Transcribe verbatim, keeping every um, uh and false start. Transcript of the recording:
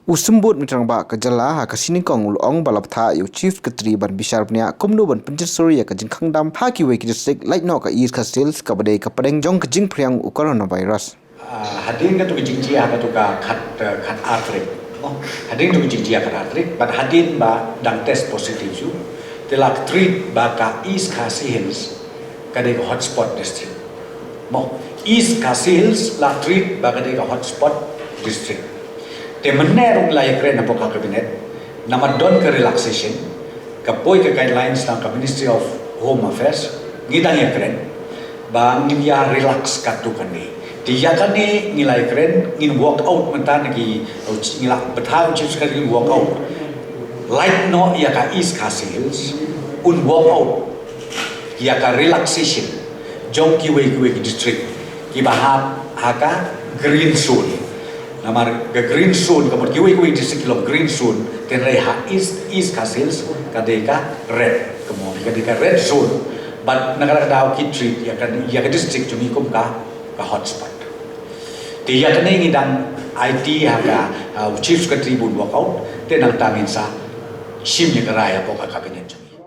U Symbud Rangbah ka jylla ha ka sngi Nyngkong u la ong ba la bthah ïa u Chief Secretary ban bishar bniah kumno ban pynjhiar suri ïa ka jingkhang dam ha kiwei ki district, lait noh ka East Khasi Hills kaba dei ka pdeng jong ka jingphriang u coronavirus. Ah, hadien katu ka jingjia katu ka khat, eh, khat ar tarik. Oh, hadien katu ka jingjia khat ar tarik, bad hadien ba dang test positive shuh, te la treat ba ka East Khasi Hills ka dei ka hotspot district. Mo, East Khasi Hills la treat ba ka dei ka hotspot district. Te mynne ruh la ïakren hapoh ka cabinet, namar don ka relaxation, ka poi ka guidelines na ka Ministry of Home Affairs, ngi dang ïakren ba ngin ïa relax katto katne. Te ïa kane ngi la ïakren, ngin work out mynta na ki, ngi la bthah u Chief Secretary, ngin work out. Lait noh ïa ka East Khasi Hills, un work out ïa ka relaxation jong kiwei kiwei ki district kiba hap ha ka green zone. Namar ka green zone, ka mut kiwei kiwei district ki long green zone, te hynrei ha East, East Khasi Hills ka dei ka red, ka mut ka dei ka red zone. Bad na kata ka daw ki treat ïa ka, ïa ka district jong ngi kum ka, ka hotspot. Te ïa kane ngi dang aiti ha ka, uh, Chief Secretary ban work out, te nangta ngin sa shim ïa ka rai hapoh ka cabinet jong ngi.